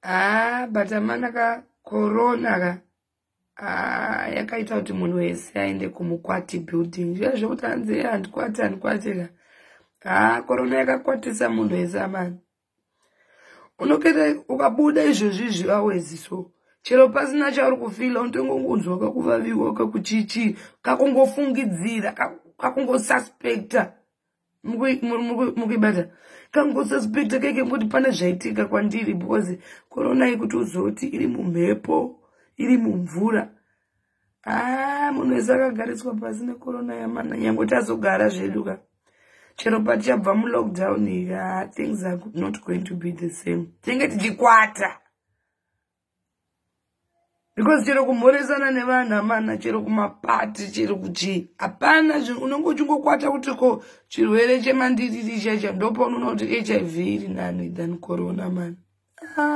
Ah, but amana ka, corona ka, ah, yakaita kuti munhu wese aende kumukwati building. Zviya zvekuti hanzi handikwati, handikwati ka. Ah, corona yakakwatisa munhu wese amana. Unoketa ukabuda izvozvi izvi awezi, so chero pasina chauri kufeela, unotongongonzwa kakuvaviwa, kakuchichi, kakungofungidzira, kakungosuspecta. Mukuibata kangosuspecta keke kuti pane zvaitika kwandiri, because corona yekuti uzoti iri mumhepo, iri mumvura. Ah, munhu wese akagariswa pasi necorona yamana. Nyange tazogara zvedu ka, chero patichabva mulockdown ika, things are not going to be the same. Tinenge tichikwata because chero kumhoresana nevanhu amana, chero kumapati, chero kuchii, hapana. Unenge uchingokwata kuti ko chirwere chemandiriri chacha. Ndopaunoona kuti HIV iri nani than corona, man. Ah.